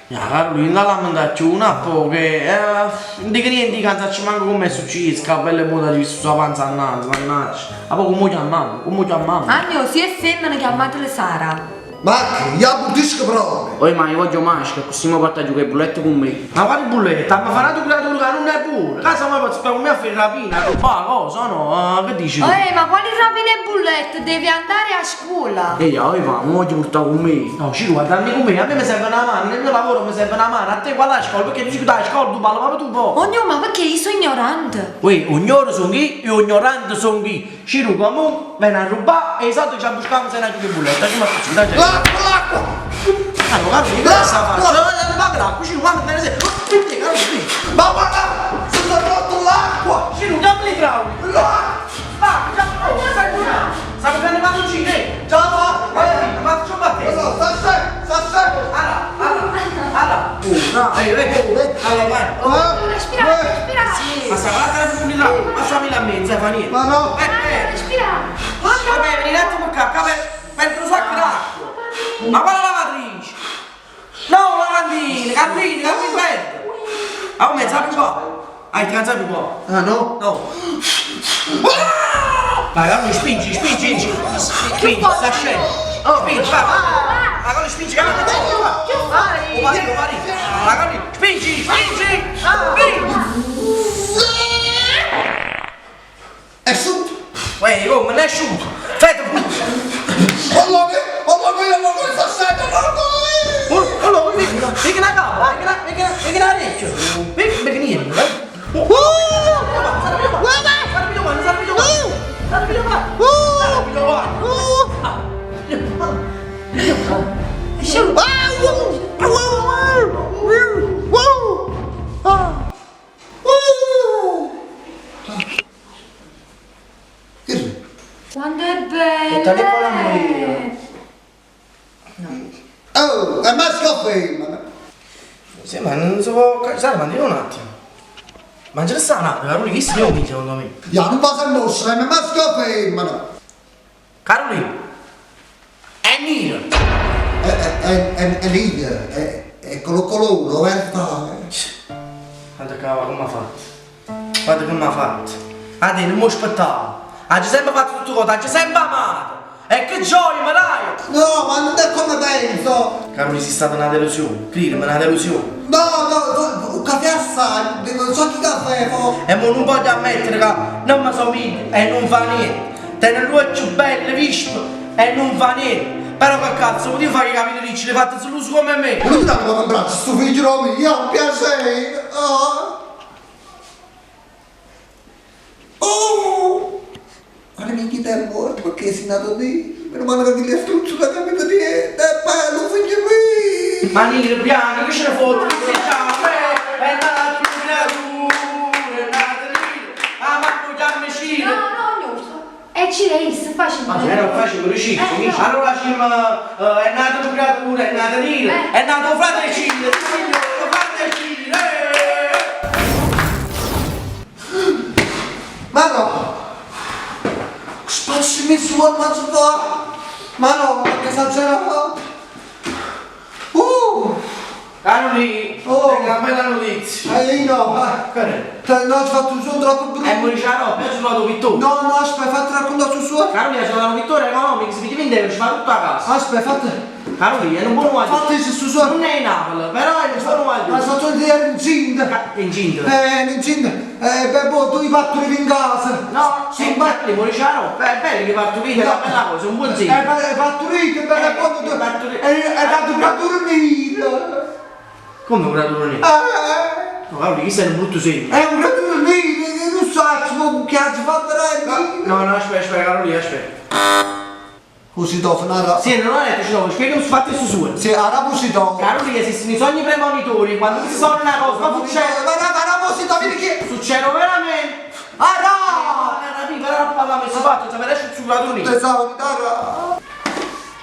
Ja, Carulì, nun lamentà cchiù, un a poco, eh, non dico niente, che non saccio manco come è successo, che bella mo t'ha visto la panza annanzi, mannaggia. A poco come chiamiamo, come chiamiamo? Agno, si è femmina chiamatela Sara. Ma che? Io buddisco proprio! Oi ma io voglio maschio, così mi porta giù che bulletto con me. Ma quale bulletta? Ma farà tu creatura che non è buona. Casa mai posso stare con me a fare rapina, a rubare cosa, no? Ah, che dici tu? Ehi, ma quali rapine e bullette? Devi andare a scuola. Ehi, oi va, mi voglio portare con me. No, Ciro, guarda con me, a me mi serve una mano, nel mio lavoro mi serve una mano, a te qual è la scuola? Perché tu ci dai la scuola, tu parli proprio tu poi. Oh no, ma perché io sono ignorante? Ui, ognoro sono io e ignorante sono io. Ciro, comunque, viene a rubare e i soldi ci buscamo se ne che bulletta. Ci ma così, dai. L'acqua, l'acqua! Ah, no, Carlo, che cosa faccio? Ma l'acqua, Ciro, quando te ne sei? Perché, Carlo, qui? Ma guarda! Si è rotto l'acqua! Ciro, chiama l'idraulico. L'acqua! Va, chiama, oh, stai curando. Sta facendo i palloncini, eh? Ciao, va! Vai, ma faccio battere. No, sta sempre, sta sempre! Alla, alla, alla. Una, ehi, ehi, alla, vai. Eh? Respira, respira. Ma sta guarda la profondità, ma sta mila e mezza, fa niente. Ma no! Eh, eh. Respira. Vabbè, vieni un attimo qua, qua per, per un sacco d'acqua. Ma quale lavatrice? No, lavandina, Carlino, Carlino, bello. Ma come, sai più qua? Hai ti più qua? Ah no? No. Vai, Carlino, spingi, spingi, spingi. Spingi, sta scendendo. Spingi, vai, vai. Ma Carlino, spingi, Carlino, vai. Che fai? Oh, marito, marito. Ma Carlino, spingi, spingi, spingi. È asciutto! Uè, come, non è asciutto. Fai pure. Allora, allora, allora, sta scendendo, allora! Oh, allora, vedi, vedi una capra, vedi una, vedi una, vedi un orecchio. Vedi, vedi niente, eh. Oh, Che è? Quando è bella. Oh, è maschio o femmina? Sì, ma non si può... Sai, mangiare un attimo. Mangiare sta un attimo, Carolina, chi si è secondo me? Ya non va sempre mostra, è maschio o femmina? Carolina, è nero. È, è, è, è leader, è, è quello colore, è fare. Guarda cavolo, come ha fatto? Guarda come ha fatto. Ah, te, non mi aspettavo. Ha sempre fatto tutto cosa, ha sempre amato. E che gioia, ma dai! No, ma non è come penso! Carolina, sei stata una delusione, credimi, una delusione. No, no, un caffè assai, non so chi caffè fa. E mo non voglio ammettere che non mi somiglia e non fa niente. Tiene l'occhio bello, vispo e non fa niente. Però che cazzo, potevo fare i capelli ricci, li fate sull'uso come me. Non ti danno un braccio, sto figlio mio, è un piacere. Oh. Oh! Guarda minchia te è morto perché sei nato lì. Meno male che ti è struzzo da capito niente. È bello, figlio mio. Ma Nino, piano, che ce ne fotte? Che siamo? È nato creatura, è nato Nino. Ah, ma poi chiami Ciro. No, no, no. E ci resta, facile. Ma se era facile per Ciro, Eh, no. Allora Ciro, è nato un creatura, è nato Nino, Eh. è nato frate Ciro, sì signore, frate Ciro. eh. Ma no! Spazio mi su al mezzo fa! Ma no, ma che esagerato! Carolì, Oh. tengo una bella notizia. Eh no, eh. Che è? Cioè, no, ci ho fatto un suono troppo brutto. E mo dice, ah no, io sono andato pittore. No, no, aspetta, fatti raccontare su suo. Carolina, sono andato pittore economico, si vende euro, ci fa tutta a casa. Aspetta, fatti. Carolina, è un buon guaglio. Fatti su suo. Non è in Napoli, però è un buon Ma guaglio. sono di incinta. È incinta. Incinta. Beh, boh, tu i partori in casa. No, sì, ma mo dice, ah no, è bello che partorite, è una bella cosa, è un buon segno. È partorito, è bello Eh, buono. tu- partorito. È nato creatura nera. Come un creatura nera? Eh, No, Carolina, questo è un brutto segno. è un creatura nera, che non so, ma che ha fatto No, no, aspetta, aspetta, Carolina, aspetta. Così dopo, nara. Sì, non ho detto, ci sono, spiegami su fatti su suo. Sì, arabo si do. Carolina, esistono i sogni premonitori, quando si sogna una cosa, ma succede, Ma no, ma no, si do, vedi che. succede veramente. Ara! Però parla messo fatto, sapere su creatura nera. Pensavo di dare.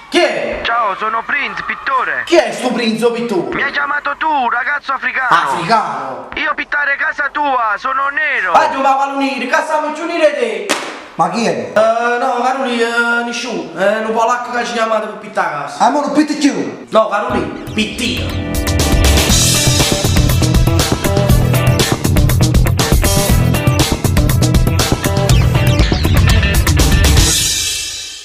Chi è? Ciao, sono Prince, pittore. Chi è sto prinzo pittore? Mi hai chiamato tu, ragazzo africano. Africano. Io pittare casa tua, sono nero. Vai tu ma quale unire, che stiamo giù unire te. Ma chi è? No, Carulì, nisciuno. È nu polacco che ci chiamate per pittà 'a casa. Ah, mo non pitta più! No, Carulì, pittia.